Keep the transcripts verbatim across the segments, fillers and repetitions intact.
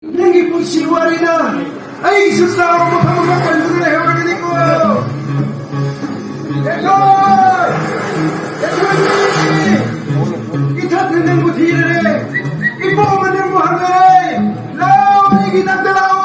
ꯅꯪꯒꯤ ꯄꯨꯟꯁꯤ ꯋꯥꯔꯤꯅ ꯑꯩꯒꯤꯁꯨ ꯆꯥꯎꯕ ꯃꯐꯝ ꯑꯃ ꯀꯟꯗꯨꯅ ꯂꯩꯍꯧꯔꯒꯅꯤꯀꯣ꯫ ꯌꯥꯏꯐ! ꯌꯥꯏꯐ! ꯏꯊꯛꯅ ꯅꯪꯕꯨ ꯊꯤꯔꯦ, ꯏꯄꯣꯝꯅ ꯅꯪꯕꯨ ꯍꯪꯉꯦ꯫ ꯂꯥꯛꯑꯣ, ꯑꯩꯒꯤ ꯅꯥꯛꯇ ꯂꯥꯛꯑꯣ꯫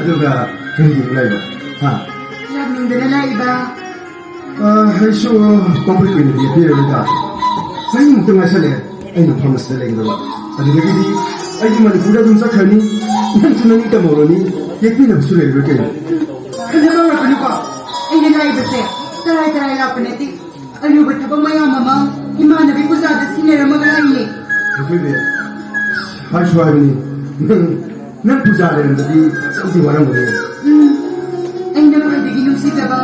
ꯑꯗꯨꯒ ꯀꯔꯤꯒꯤ ꯂꯩꯕ? ꯍꯥ? ꯂꯥꯛꯅꯤꯡꯗꯅ ꯂꯥꯛꯏꯕ꯫ ꯑ, ꯑꯩꯁꯨ ꯄꯣꯠꯄꯨ ꯀꯨꯏꯅꯗꯤ ꯌꯦꯠꯄꯤꯔꯔꯣꯏꯗ꯫ ꯆꯍꯤꯃꯨꯛꯇ ꯉꯥꯏꯁꯜꯂꯛꯑꯦ ꯑꯩꯅ ꯃꯐꯝ ꯑꯁꯤꯗ ꯂꯩꯒꯗꯕ꯫ ꯑꯗꯨꯗꯒꯤꯗꯤ ꯑꯩꯗꯤ ꯃꯅꯤꯄꯨꯔꯗ ꯑꯗꯨꯝ ꯆꯠꯈ꯭ꯔꯅꯤ꯫ ꯅꯪꯁꯨ ꯅꯅꯤꯡ ꯇꯝꯍꯧꯔꯅꯤ꯫ ꯌꯦꯠꯄꯤꯅꯕꯁꯨ ꯂꯩꯔꯔꯣꯏ ꯀꯩꯅꯣ꯫ ꯈꯟꯖꯕ ꯍꯧꯔꯛꯀꯅꯨꯀꯣ꯫ ꯑꯩꯅ ꯂꯥꯛꯏꯕꯁꯦ ꯇꯔꯥꯏ ꯇꯔꯥꯏ ꯂꯥꯛꯄ ꯅꯠꯇꯦ꯫ ꯑꯔꯨꯕ ꯊꯕꯛ ꯃꯌꯥꯝ ꯑꯃ ꯏꯃꯥꯟꯅꯕꯤ ꯄꯨꯖꯥꯗ ꯁꯤꯟꯅꯔꯝꯃꯒ ꯂꯥꯛꯏꯅꯦ꯫ ꯑꯩꯈꯣꯏꯗꯤ ꯍꯥꯏꯁꯨ ꯍꯥꯏꯕꯅꯤ꯫ ꯅꯪ, ꯅꯪ ꯄꯨꯖꯥ ꯂꯩꯔꯝꯗꯗꯤ ꯆꯞꯇꯤ ꯋꯥꯔꯝꯒꯅꯤ꯫ ꯎꯝ, ꯑꯩꯅ ꯈ꯭ꯋꯥꯏꯗꯒꯤ ꯅꯨꯡꯁꯤꯖꯕ,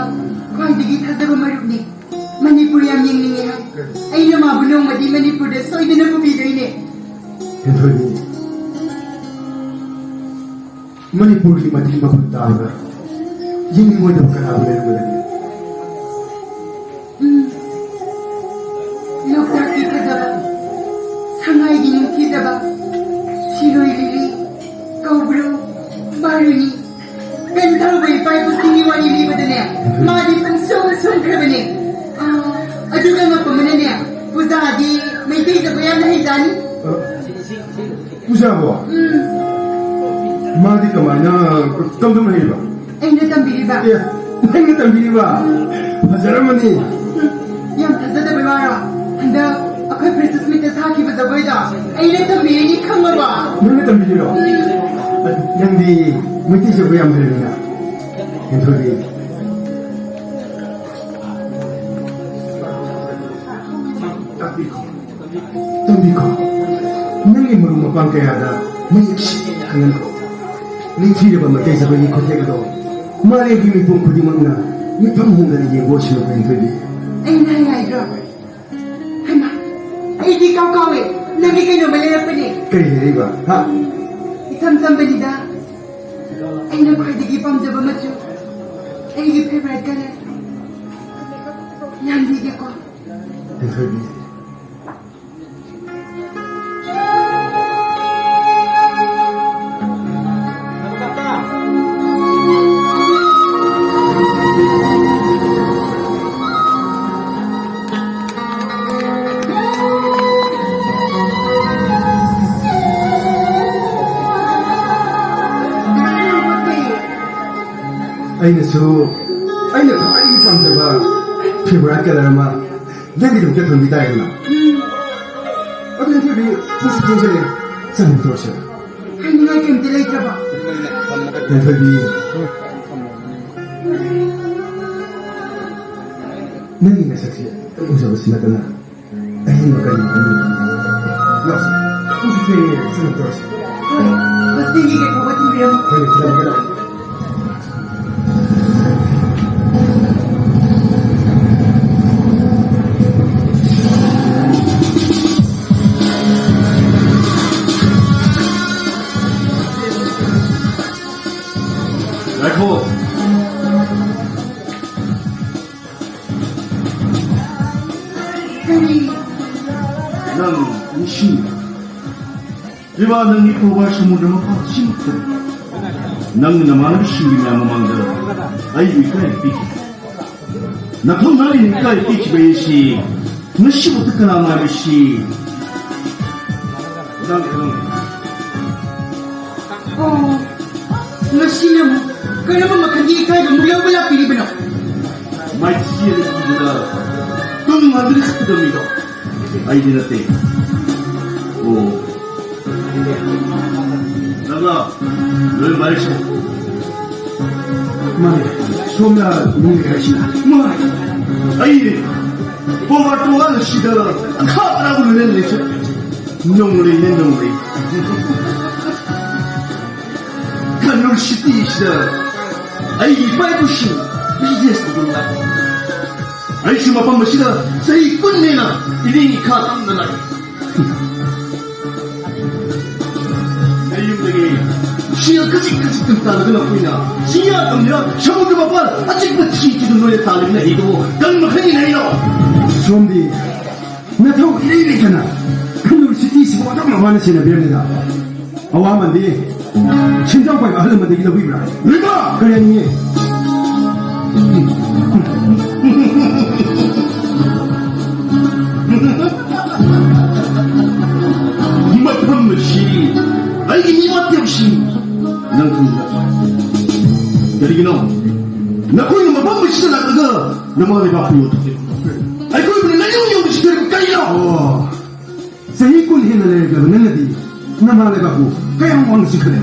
ꯈ꯭ꯋꯥꯏꯗꯒꯤ ꯊꯥꯖꯕ ꯃꯔꯨꯞꯅꯤ꯫ ꯃꯅꯤꯄꯨꯔ ꯌꯥꯝ ꯌꯦꯡꯅꯤꯡꯉꯦ ꯍꯥꯏ꯫ ꯑꯩꯅ ꯃꯥꯕꯨ ꯅꯣꯡꯃꯗꯤ ꯃꯅꯤꯄꯨꯔꯗ ꯁꯣꯏꯗꯅ ꯄꯨꯕꯤꯗꯣꯏꯅꯦ꯫ ꯍꯦꯟꯊꯣꯏꯕꯤ, ꯃꯅꯤꯄꯨꯔꯒꯤ ꯃꯇꯤꯛ ꯃꯐꯝ ꯇꯥꯕꯗ ꯌꯦꯡꯅꯤꯡꯉꯣꯏꯗꯕ ꯀꯅꯥꯕꯨ ꯂꯩꯔꯝꯒꯗꯒꯦ? ꯎꯝ꯫ ꯂꯣꯛꯇꯥꯛꯀꯤ ꯐꯖꯕ, ꯁꯉꯥꯏꯒꯤ ꯅꯤꯡꯊꯤꯖꯕ, ꯁꯤꯔꯣꯏ ꯂꯤꯂꯤ, ꯀꯧꯕ꯭ꯔꯨ, ꯕꯥꯔꯨꯅꯤ, ꯀꯟꯊꯧꯕ ꯏꯄꯥ ꯏꯄꯨꯁꯤꯡꯒꯤ ꯋꯥꯔꯤ ꯂꯤꯕꯗꯅꯦ, ꯃꯥꯗꯤ ꯄꯨꯡꯁꯨꯝ ꯁꯨꯝꯈ꯭ꯔꯕꯅꯦ꯫ ꯑꯥ, ꯑꯗꯨꯒ ꯉꯛꯄ ꯑꯃꯅꯅꯦ, ꯄꯨꯖꯥꯗꯤ ꯃꯩꯇꯩ ꯖꯒꯣꯏ ꯌꯥꯝꯅ ꯍꯩꯖꯥꯅꯤ꯫ ꯄꯨꯖꯥꯕꯣ? ꯎꯝ꯫ ꯃꯥꯗꯤ ꯀꯃꯥꯏꯅ, ꯀꯝꯗꯧꯅ ꯍꯩꯔꯤꯕ? ꯑꯩꯅ ꯇꯝꯕꯤꯔꯤꯕ꯫ ꯑꯦ, ꯅꯪꯅ ꯇꯝꯕꯤꯔꯤꯕ? ꯐꯖꯔꯝꯃꯅꯤ꯫ ꯎꯝ, ꯌꯥꯝ ꯊꯥꯖꯗꯕꯩ ꯋꯥꯔꯣ? ꯍꯟꯗꯛ ꯑꯩꯈꯣꯏ ꯐ꯭ꯔꯦꯁꯔꯁ ꯃꯤꯠꯇ ꯁꯥꯈꯤꯕ ꯖꯒꯣꯏꯗꯣ ꯑꯩꯅ ꯇꯝꯕꯤꯔꯤꯅꯤ, ꯈꯪꯉꯕ? ꯅꯪꯅ ꯇꯝꯕꯤꯔꯤꯔꯣ? ꯅꯪꯗꯤ ꯃꯩꯇꯩ ꯖꯒꯣꯏ ꯌꯥꯝ ꯍꯩꯔꯝꯃꯤꯅ꯫ ꯍꯦꯟꯊꯣꯏꯕꯤ꯫ ꯇꯝꯕꯤꯈꯣ꯫ ꯅꯪꯒꯤ ꯃꯔꯨꯞ ꯃꯄꯥꯡ ꯀꯌꯥꯗ ꯃꯌꯦꯛ ꯁꯦꯡꯅ ꯈꯪꯍꯟꯈꯣ꯫ ꯅꯤꯡꯊꯤꯔꯕ ꯃꯩꯇꯩ ꯖꯒꯣꯏꯒꯤ ꯈꯨꯠꯊꯦꯛ ꯑꯗꯣ ꯃꯥꯂꯦꯝꯒꯤ ꯃꯤꯄꯨꯝ ꯈꯨꯗꯤꯡꯃꯛꯅ ꯃꯤꯠꯐꯝ ꯍꯣꯡꯗꯅ ꯌꯦꯡꯕ ꯑꯣꯏꯁꯅꯨ, ꯍꯦꯟꯊꯣꯏꯕꯤ꯫ ꯑꯩꯅ ꯍꯥꯏ ꯍꯥꯏꯗ꯭ꯔꯣ? ꯍꯩꯃꯥ, ꯑꯩꯗꯤ ꯀꯥꯎ ꯀꯥꯎꯋꯦ꯫ ꯅꯪꯒꯤ ꯀꯩꯅꯣꯝꯃ ꯂꯩꯔꯛꯄꯅꯦ꯫ ꯀꯔꯤ ꯂꯩꯔꯛꯏꯕ? ꯍꯥ? ꯏꯁꯝ ꯁꯝꯕꯅꯤꯗ꯫ ꯑꯩꯅ ꯈ꯭ꯋꯥꯏꯗꯒꯤ ꯄꯥꯝꯖꯕ ꯃꯆꯨ, ꯑꯩꯒꯤ ꯐꯦꯚꯔꯥꯏꯠ ꯀꯂꯔ꯫ ꯌꯥꯝ ꯂꯤꯒꯦꯀꯣ꯫ ꯍꯦꯟꯊꯣꯏꯕꯤ꯫ ꯑꯩꯅꯁꯨ, ꯑꯩꯅ ꯈ꯭ꯋꯥꯏꯗꯒꯤ ꯄꯥꯝꯖꯕ favourite colour ꯑꯃ ꯅꯪꯒꯤꯗꯃꯛꯇ ꯊꯝꯕꯤ ꯇꯥꯔꯦꯗꯅ꯫ ꯑꯗꯨ ꯌꯥꯡꯈꯩꯕꯤ, ꯄꯨꯡꯁꯨ ꯊꯦꯡꯖꯤꯜꯂꯦ, ꯆꯪꯉꯛꯇꯣꯔꯁꯦ꯫ ꯍꯥꯏꯅꯤꯡꯉꯥꯏ ꯀꯩꯝꯇ ꯂꯩꯇ꯭ꯔꯕ? ꯌꯥꯡꯈꯩꯕꯤ, ꯅꯪꯒꯤ ꯅꯁꯛꯁꯦ ꯎꯖꯕꯁꯤ ꯅꯠꯇꯅ ꯑꯍꯦꯟꯕ ꯀꯔꯤ ꯈꯪꯗꯦ꯫ ꯂꯥꯛꯁꯤ, ꯄꯨꯡꯁꯨ ꯊꯦꯡꯉꯦ, ꯆꯪꯉꯛꯇꯣꯔꯁꯤ꯫ ꯍꯣꯏ, ꯕꯁ ꯁ꯭ꯇꯦꯟꯒꯤ ꯒꯦꯠ ꯐꯥꯎꯕ ꯊꯤꯟꯕꯤꯔꯝꯃꯨ꯫ ꯍꯣꯏ, ꯊꯤꯜꯂꯝꯒꯦ, ꯂꯥꯛꯑꯣ꯫ ꯉꯥꯏꯈꯣ꯫ ꯀꯔꯤ? ꯅꯪ ꯅꯤꯡꯁꯤꯡꯕ꯭ꯔꯥ? ꯏꯕꯥ, ꯅꯪꯒꯤ ꯄꯣꯕꯥ ꯁꯃꯨꯗ꯭ꯔ ꯃꯄꯥꯟꯁꯤꯃꯛꯇ ꯅꯪꯅ ꯅꯃꯥꯟꯅꯕꯁꯤꯡꯒꯤ ꯃꯌꯥꯝ ꯃꯃꯥꯡꯗ ꯑꯩꯕꯨ ꯏꯀꯥꯏ ꯄꯤꯈꯤ꯫ ꯅꯊꯧ ꯅꯥꯔꯤꯅ ꯏꯀꯥꯏ ꯄꯤꯈꯤꯕ ꯑꯩꯁꯤ ꯉꯁꯤꯐꯥꯎꯗ ꯀꯅꯥꯅꯣ ꯍꯥꯏꯕꯁꯤ ꯅꯪ ꯈꯪꯉꯤ꯫ ꯑꯣ, ꯉꯁꯤꯅ ꯑꯃꯨꯛ ꯀꯔꯝꯕ ꯃꯈꯜꯒꯤ ꯏꯀꯥꯏꯕ ꯑꯃꯨꯛ ꯂꯧꯕ ꯂꯥꯛꯄꯤꯔꯤꯕꯅꯣ? ꯃꯥꯏꯊꯤ ꯑꯅꯤ ꯄꯤꯕꯗ ꯇꯨꯡ ꯍꯟꯗꯨꯅ ꯆꯠꯀꯗꯕꯅꯤꯗꯣ꯫ ꯑꯩꯗꯤ ꯅꯠꯇꯦ꯫ ꯑꯣ꯫ ꯅꯪꯂꯣ? ꯂꯣꯏ ꯃꯔꯤꯁꯦ꯫ ꯃꯥꯅꯦ, ꯁꯣꯝꯅ ꯅꯨꯡꯉꯥꯏ ꯍꯥꯏꯁꯤꯅ꯫ ꯃꯥꯅꯦ, ꯑꯩꯅꯦ꯫ ꯄꯣꯕꯥ ꯇꯣꯉꯥꯟ ꯑꯁꯤꯗ ꯑꯈꯥ ꯑꯔꯥꯎ ꯂꯣꯏꯅ ꯂꯩꯁꯦ꯫ ꯅꯣꯡꯂꯩꯅꯦ, ꯅꯣꯡꯂꯩ꯫ ꯀꯟꯅꯨꯔ ꯁꯤꯇꯤꯁꯤꯗ ꯑꯩꯒꯤ ꯏꯄꯥ ꯏꯄꯨꯁꯤꯡ ꯕꯤꯖꯤꯅꯦꯁ ꯇꯧꯗꯨꯅ ꯂꯥꯛꯏ꯫ ꯑꯩꯁꯨ ꯃꯐꯝ ꯑꯁꯤꯗ ꯆꯍꯤ ꯀꯨꯟ ꯍꯦꯟꯅ ꯏꯅꯤꯡ ꯏꯈꯥ ꯇꯝꯅ ꯂꯥꯛꯏ꯫ ꯑꯩ ꯌꯨꯝꯗꯒꯤ ꯁꯦꯜ ꯈꯖꯤꯛ ꯈꯖꯤꯛꯇꯪ ꯇꯥꯜꯂꯒ ꯂꯥꯛꯄꯅꯤꯅ ꯆꯤꯡꯌꯥ ꯇꯝꯌꯥ ꯁꯃꯨꯗ꯭ꯔ ꯃꯄꯥꯟ ꯑꯆꯤꯛꯄ ꯊꯤ ꯊꯤꯗꯨꯅ ꯅꯣꯏꯅ ꯇꯥꯜꯂꯤꯕꯅ ꯍꯤꯡꯕꯕꯨ ꯀꯔꯝꯕ ꯈꯪꯉꯤꯅ ꯑꯩꯅꯣ? ꯁꯣꯝꯗꯤ ꯅꯊꯧ ꯏꯔꯩ ꯂꯩꯇꯅ ꯀꯟꯅꯨꯔ ꯁꯤꯇꯤꯁꯤꯕꯨ ꯑꯣꯟꯊꯣꯛꯅ ꯋꯥꯅ ꯁꯦꯟꯅꯕꯤꯔꯝꯂꯤꯗ꯫ ꯑꯋꯥꯃꯟꯗꯤ ꯁꯦꯟꯖꯥꯎ ꯄꯥꯏꯕ ꯑꯍꯜ ꯑꯃꯗꯒꯤ ꯂꯧꯕꯤꯕ꯭ꯔꯥ? ꯂꯩꯃ! ꯀꯔꯤ ꯍꯥꯏꯅꯤꯡꯉꯤ? ꯃꯐꯝ ꯑꯁꯤ ꯑꯩꯒꯤ ꯃꯤ ꯅꯠꯇꯦ, ꯁꯤ ꯅꯪ ꯈꯪꯕ꯭ꯔꯥ? ꯀꯔꯤꯒꯤꯅꯣ? ꯅꯈꯣꯏꯅ ꯃꯐꯝ ꯑꯁꯤꯗ ꯂꯥꯛꯂꯒ ꯅꯃꯥ ꯂꯩꯕꯥꯛꯄꯨ ꯌꯣꯟꯊꯣꯛꯂꯤꯕ? ꯑꯩꯈꯣꯏꯕꯨ ꯂꯩꯅꯤꯡ ꯌꯣꯟꯕꯁꯤ ꯀꯔꯤ ꯀꯔꯤꯅꯣ? ꯑꯣ, ꯆꯍꯤ ꯀꯨꯟ ꯍꯦꯟꯅ ꯂꯩꯔꯛꯂꯕ ꯅꯪꯅꯗꯤ ꯅꯃꯥ ꯂꯩꯕꯥꯛꯄꯨ ꯀꯌꯥꯝ ꯋꯥꯡꯅ ꯆꯤꯡꯈꯠꯂꯦ?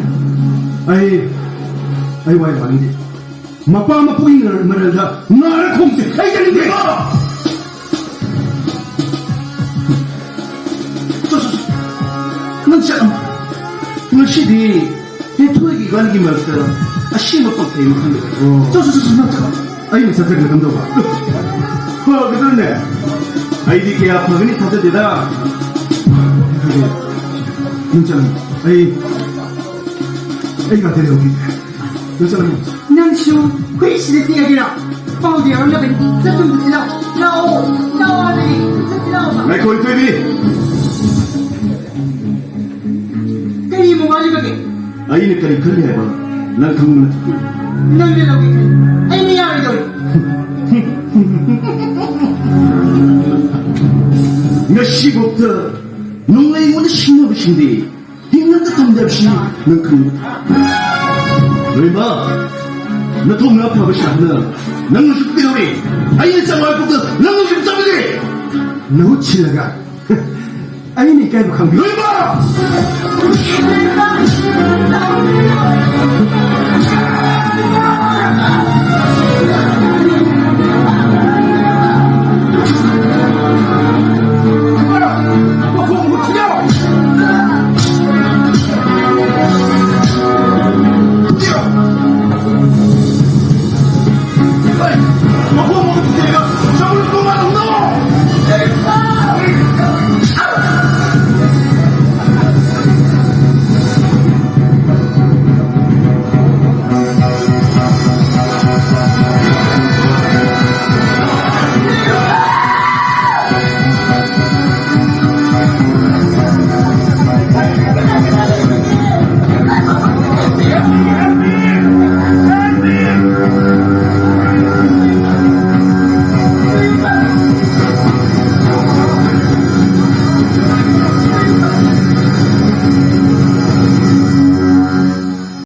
ꯑꯩ, ꯑꯩ ꯋꯥ ꯌꯥꯝ ꯉꯥꯡꯅꯤꯡꯗꯦ꯫ ꯃꯄꯥ ꯃꯄꯨꯒꯤ ꯃꯔꯜꯗ ꯉꯥꯔ ꯈꯣꯡꯁꯦ ꯑꯩ ꯆꯥꯅꯤꯡꯗꯦ꯫ ꯆꯣ, ꯆꯣ, ꯆꯣ꯫ ꯅꯪ ꯆꯠꯂꯝꯃꯣ꯫ ꯉꯁꯤꯗꯤ ꯍꯦꯊꯣꯏꯒꯤ ꯏꯕꯥꯅꯤꯒꯤ ꯃꯔꯛꯇ ꯑꯁꯦꯡꯕ ꯄꯥꯎꯊꯩ ꯑꯃ ꯈꯪꯗꯕ꯫ ꯑꯣ꯫ ꯆꯣ, ꯆꯣ, ꯆꯣ, ꯆꯣ, ꯅꯪ ꯆꯠꯂꯣ꯫ ꯑꯩꯅ ꯆꯠꯇ꯭ꯔꯒꯅ ꯀꯝꯗꯧꯕ? ꯐꯒꯗ꯭ꯔꯅꯦ? ꯑꯩꯗꯤ ꯀꯌꯥ ꯐꯒꯅꯤ ꯊꯥꯖꯗꯦꯗ꯫ ꯅꯪ ꯆꯠꯂꯝꯃꯣ꯫ ꯑꯩ, ꯑꯩ ꯉꯥꯛꯇ ꯂꯩꯍꯧꯈꯤꯒꯦ꯫ ꯅꯪ ꯆꯠꯂꯝꯃꯣ꯫ ꯅꯪꯁꯨ ꯍꯨꯏꯁꯤꯗ ꯆꯦꯜꯂꯒꯦꯔꯣ? ꯄꯥꯎꯗꯤ ꯌꯥꯎꯔꯝꯗꯕꯅꯤ꯫ ꯆꯠꯇꯨꯝ ꯆꯠꯁꯤ ꯂꯥꯛꯑꯣ꯫ ꯂꯥꯛꯑꯣ, ꯂꯥꯛꯑꯣ ꯍꯥꯏꯕꯅꯤ꯫ ꯆꯠꯁꯤ ꯂꯥꯛꯑꯣ꯫ ꯉꯥꯏꯈꯣ, ꯏꯊꯣꯏꯕꯤ꯫ ꯀꯔꯤ ꯑꯃꯨꯛ ꯋꯥꯠꯂꯤꯕꯒꯦ? ꯑꯩꯅ ꯀꯔꯤ ꯈꯜꯂꯤ ꯍꯥꯏꯕ ꯅꯪ ꯈꯪꯕ ꯅꯠꯇ꯭ꯔꯣ? ꯅꯪꯅ ꯂꯧꯒꯦ ꯈꯜꯂꯤ꯫ ꯑꯩꯅ ꯌꯥꯔꯣꯏꯗꯧꯔꯤ꯫ ꯉꯁꯤꯐꯥꯎꯗ ꯅꯣꯡꯂꯩ ꯑꯩꯉꯣꯟꯗ ꯁꯤꯡꯅꯕꯁꯤꯡꯗꯤ ꯍꯤꯡꯅꯕ ꯇꯝꯗꯕꯁꯤ ꯅꯪ ꯈꯪꯕ ꯅꯠꯇ꯭ꯔꯣ? ꯂꯣꯏꯃ, ꯅꯊꯧꯅ ꯐꯕ ꯁꯥꯗꯅ ꯅꯪꯅꯁꯨ ꯀꯩꯗꯧꯔꯤ? ꯑꯩꯅ ꯆꯪꯉꯛꯄꯗ ꯅꯪꯅꯁꯨ ꯆꯪꯒꯗ꯭ꯔꯦ? ꯅꯍꯨꯠ ꯁꯤꯜꯂꯒ ꯑꯩꯅ ꯏꯀꯥꯏꯕ ꯈꯪꯕꯤ ꯂꯣꯏꯃ!